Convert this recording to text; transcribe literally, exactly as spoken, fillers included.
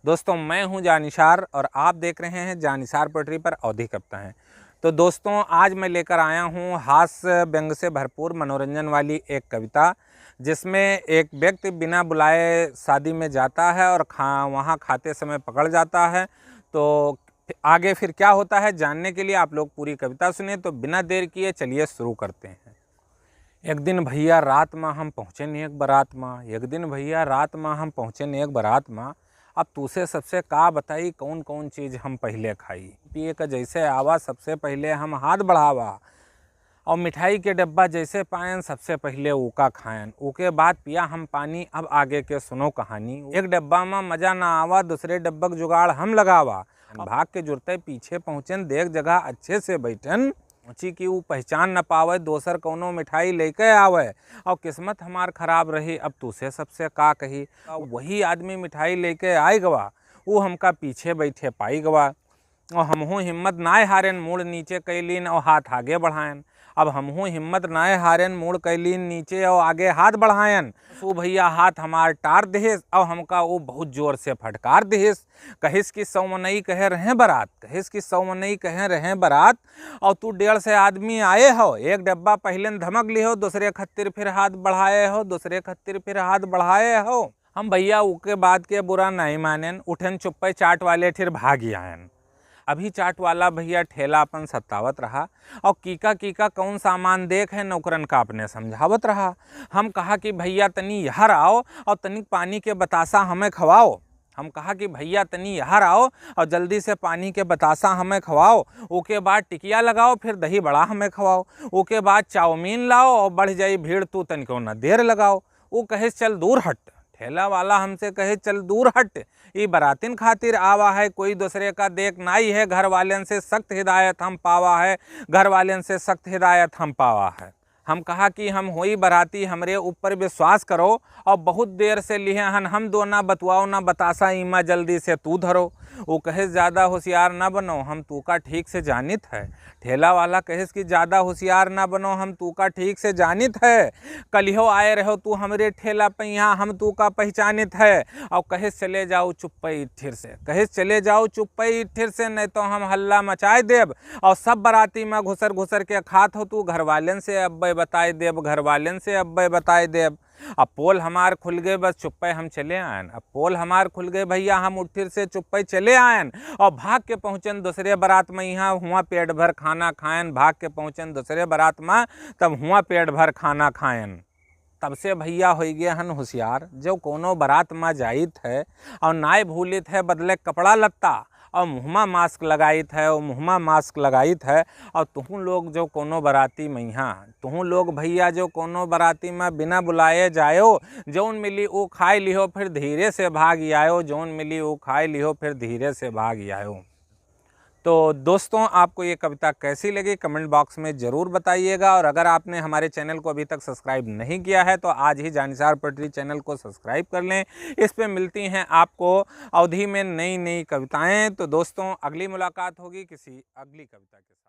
दोस्तों, मैं हूं जानिसार और आप देख रहे हैं जानिसार पोएट्री पर अवधी कविताएं। तो दोस्तों, आज मैं लेकर आया हूं हास्य व्यंग से भरपूर मनोरंजन वाली एक कविता, जिसमें एक व्यक्ति बिना बुलाए शादी में जाता है और खा-, वहां खाते समय पकड़ जाता है। तो आगे फिर क्या होता है, जानने के लिए आप लोग पूरी कविता सुने। तो बिना देर किए चलिए शुरू करते हैं। एक दिन भइया रात मा हम पहुँचेन एक बरात मा, एक दिन भइया रात मा हम पहुँचेन एक बरात मा। अब तूसे सबसे का बताई, कौन कौन चीज हम पहिले खाई। पिए का जैसे आवा, सबसे पहिले हम हाथ बढ़ावा, और मिठाई के डब्बा जैसे पाएन, सबसे पहिले ओका खाएन। ओके बाद पिया हम पानी, अब आगे के सुनो कहानी। एक डब्बा मा मजा ना आवा, दूसरे डब्बा के जुगाड़ हम लगावा। भाग के जुरते पीछे पहुँचेन, देख जगह अच्छे से बैठेन। सोची कि ऊ पहचान न पावे, दोसर कौनो मिठाई लेके आवे, और किस्मत हमार खराब रही, अब तूसे सबसे का कही। और वही आदमी मिठाई लेके आइ गवा, ऊ हमका पीछे बैठे पाइ गवा। और हमहूँ हिम्मत नाय हारेन, मूड़ नीचे कैलीन और हाथ आगे बढ़ाएन। अब हमहूँ हिम्मत नाय हारेन, मूड़ कैलीन नीचे और आगे हाथ बढ़ाएन। सो भइया हाथ हमार टार दिहिस और हमका वो बहुत जोर से फटकार दिहिस। कहिस कि सौमनई कहे रहे बरात, कहिस कि सौमनई कहे रहे बरात, और तू डेढ़ सौ आदमी आए हो, एक डब्बा पहिले धमक लिहो, दूसरे खत्तिर फिर हाथ बढ़ाए हो, दूसरे खत्तिर फिर हाथ बढ़ाए हो। हम भइया ओके बात के बुरा नहीं मानेन, उठेन चुप्पे चाट वाले ठिर भागी आएन। अभी चाट वाला भइया ठेला अपन सत्तावत रहा और कीका कीका कौन सामान देख है नौकरन का अपने समझावत रहा। हम कहा कि भइया तनी यहर आओ और तनिक पानी के बतासा हमें खवाओ। हम कहा कि भइया तनी यहर आओ और जल्दी से पानी के बतासा हमें खवाओ। ओके बाद टिकिया लगाओ, फिर दही बड़ा हमें खवाओ। ओके बाद चाउमीन लाओ और बढ़ जाई भीड़, तू तनिको न देर लगाओ। वो कहे चल दूर हट, ठेला वाला हमसे कहे चल दूर हट, ई बरातिन खातिर आवा है, कोई दूसरे का देख नाई है, घर वालेन से सख्त हिदायत हम पावा है, घर वालेन से सख्त हिदायत हम पावा है। हम कहा कि हम होई बराती, हमरे ऊपर विश्वास करो, और बहुत देर से लिहे हन हम दो, ना बतुआओ ना बतासा, इमा जल्दी से तू धरो। वो कहे ज्यादा होशियार ना बनो, हम तू का ठीक से जानित है। ठेला वाला कहेस कि ज्यादा होशियार ना बनो, हम तू का ठीक से जानित है। कलिहो आए रहो तू हमरे ठेला पे यहाँ, हम तू का पहचानित है। और कहेस चले जाओ चुप्पे इठिर से, कहेस चले जाओ चुप्पे इठिर से, नहीं तो हम हल्ला मचाए देब। और सब बराती में घुसर घुसर के खात हो तू, घर वालेन से अब्बे बताए देब, घर वालेन से अब्बे बताए देब। अब पोल हमार खुल गए, बस चुप्पे हम चले आयन। अब पोल हमार खुल गए भइया, हम उठिर से चुप्पे चले आयन और भाग के पहुँचन दूसरे बरात में। यहाँ हुआ पेट भर खाना खायन, भाग के पहुँचन दूसरे बरात में, तब हुआ पेट भर खाना खायन। तब से भइया होइ गए हन होशियार, जो कोनो बरात में जाइत है और नाय भूलित है बदले कपड़ा लत्ता, और मुँह मा मास्क लगाइत है, और मुँह मा मास्क लगाइत है। और तुहूँ लोग जो कोनो बराती में यहाँ, तुहूँ लोग भइया जो कोनो बराती में बिना बुलाए जायो, जौन मिली वो खाए लिहो, फिर धीरे से भाग आयो, जौन मिली वो खाए लिहो, फिर धीरे से भाग आयो। तो दोस्तों, आपको ये कविता कैसी लगी, कमेंट बॉक्स में ज़रूर बताइएगा। और अगर आपने हमारे चैनल को अभी तक सब्सक्राइब नहीं किया है, तो आज ही जानिसार पोएट्री चैनल को सब्सक्राइब कर लें। इस पे मिलती हैं आपको अवधी में नई नई कविताएं। तो दोस्तों, अगली मुलाकात होगी किसी अगली कविता के साथ।